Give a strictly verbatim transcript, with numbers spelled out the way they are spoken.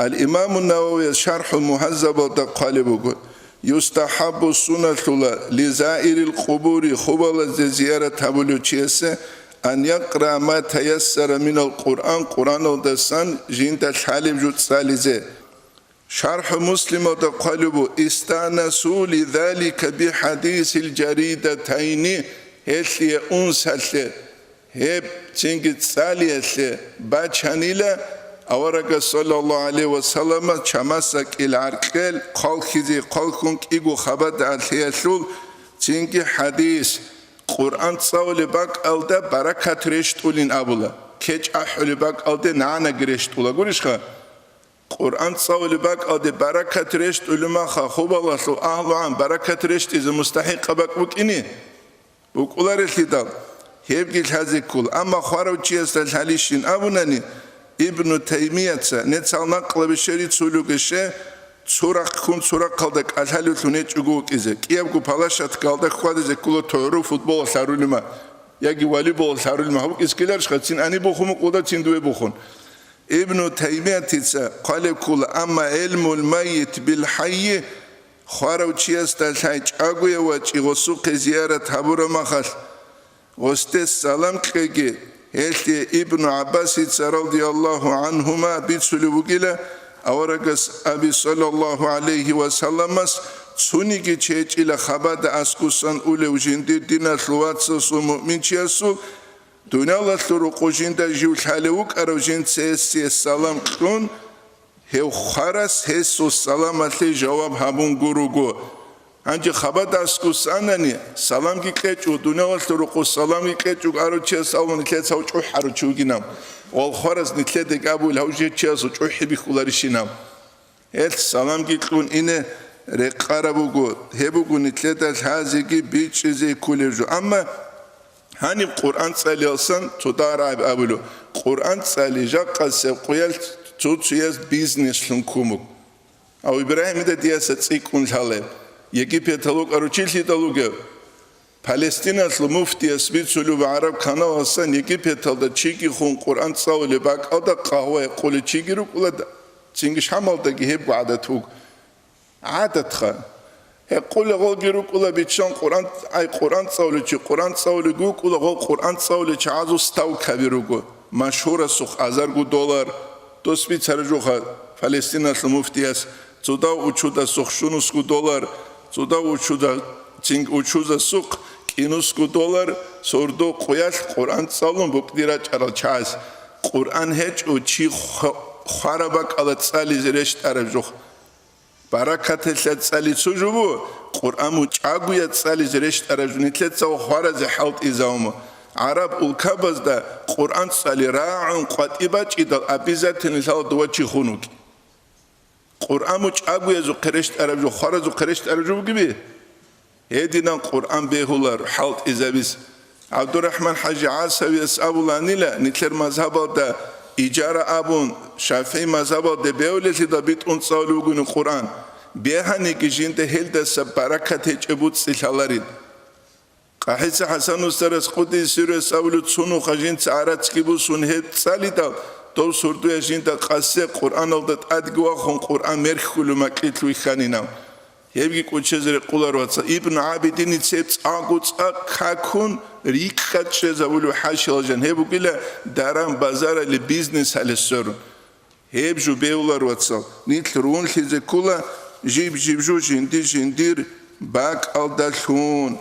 Ал-Имаму Нававияс ШархӀул Мугьаззабалда хъвалеб буго: «Юстахаббу, сунналъула, лизаирил къубури, хубалазде зиярат гьабулев чиясе, ан якъра ма таяссара минал Къуръан, Къуръаналдасан жинда лъалеб жо цӀализе». ШархӀу Муслималда хъвалеб буго: «Истанасу лизалика бихадисил жаридатайни», гьелъие унсалъе, гьеб цинги цӀалиялъе бачанила, аварагас, саллаллагьу гӀалайгьи ва саллама, чамасда кӀил гӀаркьел хъалхьизе хъалхьун кӀиго хабада алъиялъул, цинги хадис, Къуръан цӀалулеб бакӀалда баракат рещтӀулин абула, кечӀ ахӀулеб бакӀалде нагӀанаги рещтӀула, гурищха? Къуръан цӀалулеб бакӀалде баракат рещтӀулеб маха, хубалалъул агьлугӀан баракат рещтӀизе мустахӀикъаб бакӀ букӀине? БукӀуларелъидал, гьебги лъазе ккола. Амма хварав чиясда лъалищин абунани, Ибну Таймияца, нецал накълаби щерицулуге ще, цурахъ ккун цурахъалда кӀалъалевлъун гьечӀого вукӀизе, кӀиябго палашат галда хьвадизе ккола, тогӀру футболалъ гьарулима, яги волейболалъ гьарулима, гьаб укӀиз ккеларищха, цин ани бухун мукъулда цин дуе бухун. Ибну Таймиятица хъвалеб ккола: «Амма гӀилмул маййит бил хӀаййи, хварав чиясда лъай чӀагояв вачӀи гъосухъе зиярат гьабураб махалъ, гъосде салам кьеги», гьелъие Ибну ГӀаббасица, радияллагьу гӀангьума, бицулеб бугила, аварагас аби, саллаллагьу гӀалайгьи ва салламас, цониги чечӀила хабада аскусан улев жиндир диналъул вацасул муъминчиясул, дуниялалъул рукъу жинда жив лъалев вукӀарав жинца гьесие салам кьун, гьев хварас гьесул саламалъе жаваб гьабун гуруго. Гьанже хабада аскусан анани, саламги кьечӀо, дуниялалъул рукъу саламги кьечӀо, арав чияс абун нилъеца гьав чӀухӀарав чи вугинав. Вал хварас нилъедаги абула гьав жив чиясул чӀухӀи бихьуларищинав. Гьелъ саламги кьун ине рекъараб буго, гьеб буго нилъеда лъазеги бичӀчӀизе кколеб жо. Амма гьаниб Къуръан цӀалиялсан цо дагь рагӀаб абулев, Къуръан цӀали жакъасеб къуялъ цо-цояз бизнеслъун ккун буго. Гьав Ибрагьимида дияса цӀикӀкӀун лъалеб, Египеталъ вукӀарав чи лъидал вугев? Палестиналъул муфтияс бицулеб, гӀараб каналасан Египеталда чиги хун Къуръан цӀалулеб бакӀалда къагьва гьекъулев чиги рукӀула, цинги Шамалдаги гьебго гӀадат вуго. ГӀадатха. Гьекъулев гъолги рукӀула биччан Къуръан, ай, Къуръан цӀалулев чи, Къуръан цӀалулевги вукӀула гъол Къуръан цӀалулел чагӀазул ставкаби руго. Машгьурасухъ азарго доллар, дос бицараб жоха Палестиналъул муфтияс, цо дагь учудасухъ щунусго доллар, цо дагь учуда-, цин-, учудасухъ кӀинусго доллар, сордо къуялъ Къуръан цӀалун букӀди рачӀарал чагӀаз. Къуръан гьечӀо чи хва-, хвараб бакӀалда цӀализе рещтӀараб жо. Баракаталъе цӀали цо жо буго, Къуръан мучӀагоя цӀализе рещтӀараб жо нилъеца ва хваразе хӀалтӀизавума. ГӀараб улкабазда Къуръан цӀали рагӀун къватӀи бачӀидал, обязательно лъала дова чи хун вукӀи. Къуръан мучӀагоязухъе рещтӀараб жо, хваразухъе рещтӀараб жо бугеби? Гьединан Къуръан бегьулар хӀалтӀизабиз. ГӀабдурахӀман-хӀажи ГӀасавияс абуланила, нилъер мазгьабалда ижара абун, ШафигӀи мазгьабалде бегьулелъидал битӀун цӀалулев вугони Къуръан, бегьаниги жинда гьелдаса баракат гьечӀеб буцӀцӀи лъаларин. КъахӀица ХӀасан устарас, къуддиса сирругьу, абулев, цунуха жинца гӀарацги бусун гьеб цӀалидал, дов сурдуя жинда къасе Къуръаналда тӀадги вахун Къуръан мерхьулев макьилъ вихьанинав. Гьебги кӀочезе рекъолар, вацал. Ибн ГӀабидиница гьеб цӀакъго цӀакъ какун рикӀкӀад чӀезабулев хӀашиял жан. Гьеб бугила даран-базарали бизнес гьале сверун. Гьеб жо бегьулар, вацал. Нилъ рунлъизе ккола жиб-жиб жо жинди-жиндир бакӀалдалъун.